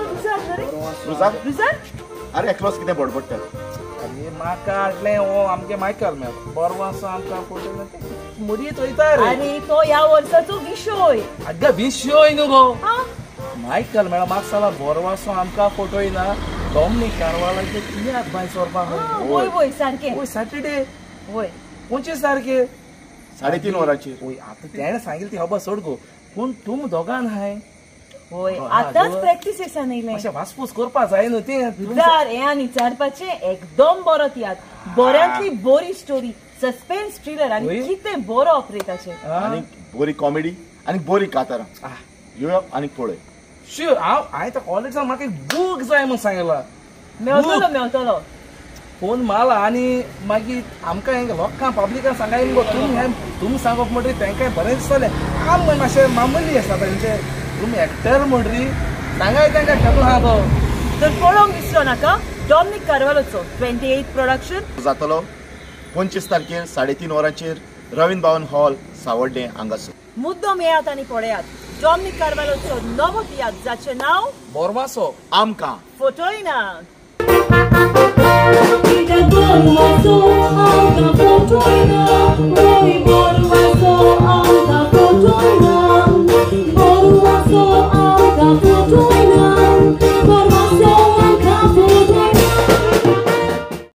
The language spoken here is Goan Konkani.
तो रुजार रे. रुजार रुजार. अरे एकलोच कितें बडबडटा. अरे म्हाका हाडलें हो आमगे मायकल मेळ बोरवासो आमकां फोटो मुरीत वयता रे. अरे तो ह्या वर्साचो विशय. अग्गे विशय न्हू गो. मायकल मेळ म्हाका सांगला बोरवासो आमकां फोटो येना डॉमनीक कारवालाचे तियात्र भायर सरपाक. वय वय सारकें. वय सॅटर्डे. वय 25 तारखेर 3:30 वरांचेर. वय आतां तेणें सांगिल्लें ती खबर सोड गो पूण तुम दोगान हाय. वय आतांच प्रॅक्टीस आसा न्ही. मातशें वासपूस करपा जाय न्हू तें. रुजार हें आनी विचारपाचें एकदम बरो तियात्र, बऱ्यांतली बरी स्टोरी, सस्पेन्स थ्रिलर आनी कितें बरो ऑपरेटाचें आनी बरी कॉमेडी आनी बरी कातारां. यो आनी पळय. शुअर. हांव हांवें त्या कॉलेजान म्हाका एक बूक जाय म्हूण सांगला. मेवतलो मेवतलो. फोन मारला आनी मागीर आमकां हें लोकांक पब्लिकांक सांगाय मगो तुमी हें तुमी सांगप म्हणटरी तेंकांय बरें दिसतलें. आम मातशें मामुली आसा तेंचे तुमी एक्टर म्हणटरी सांगाय तेंकां केदो आहा तो. तर पळोवंक विसरो नाका डॉमनीक कारवालोचो 28 प्रोडक्शन जातलो 25 तारखेर 3:30 वरांचेर रवींद्र भवन हॉल सावर्डें हांगासर. मुद्दम येयात आनी पळयात डॉमनीक कारवालोचो नवो तियात्र जाचें नांव बोरवासो आमकां फोटोय ना. Kita बोरवासो आमकां फोटोय ना.